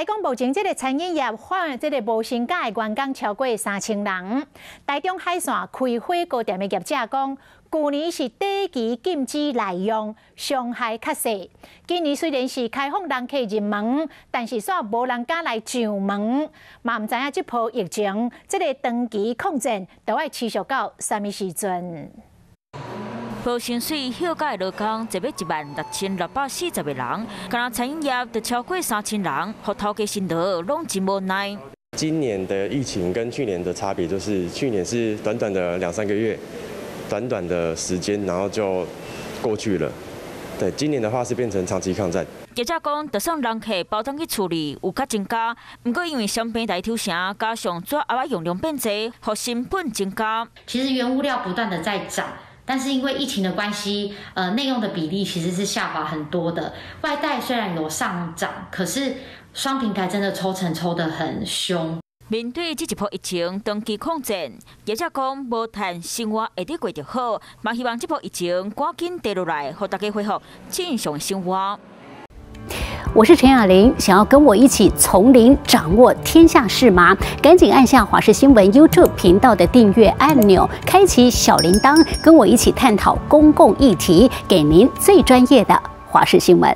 來講，目前這个餐飲業發這个無薪假的員工超過3000人。台中海線開火鍋店的業者講，舊年是短期禁止內用，傷害較細。今年雖然是開放人客入門，但是煞無人敢來上門，嘛毋知影這波疫情，這个長期抗戰，著愛持續到啥物時陣？無薪水休假的勞工，這欲16,640個人，干焦餐飲業就超過3000人，予頭家辛勞攏真無奈。今年的疫情跟去年的差別，就是去年是短短的兩三個月，短短的時間，然後就過去了。對，今年的話是變成長期抗戰。業者講，就算人客包轉去厝裡有較增加，毋過因為雙平台抽成，加上紙盒仔用量變濟，予成本增加。其實原物料不斷的在漲。但是因為疫情的關係，內用的比例其實是下滑很多的。外帶雖然有上漲，可是雙平台真的抽成抽得很兇。面對這一波疫情長期抗戰，業者講無趁生活會得過就好，嘛希望這波疫情趕緊跌落來，予大家恢復正常生活。我是陳雅玲，想要跟我一起從零掌握天下事嗎？趕緊按下華視新聞 YouTube 頻道的訂閱按鈕，開啟小鈴鐺，跟我一起探討公共議題，給您最專業的華視新聞。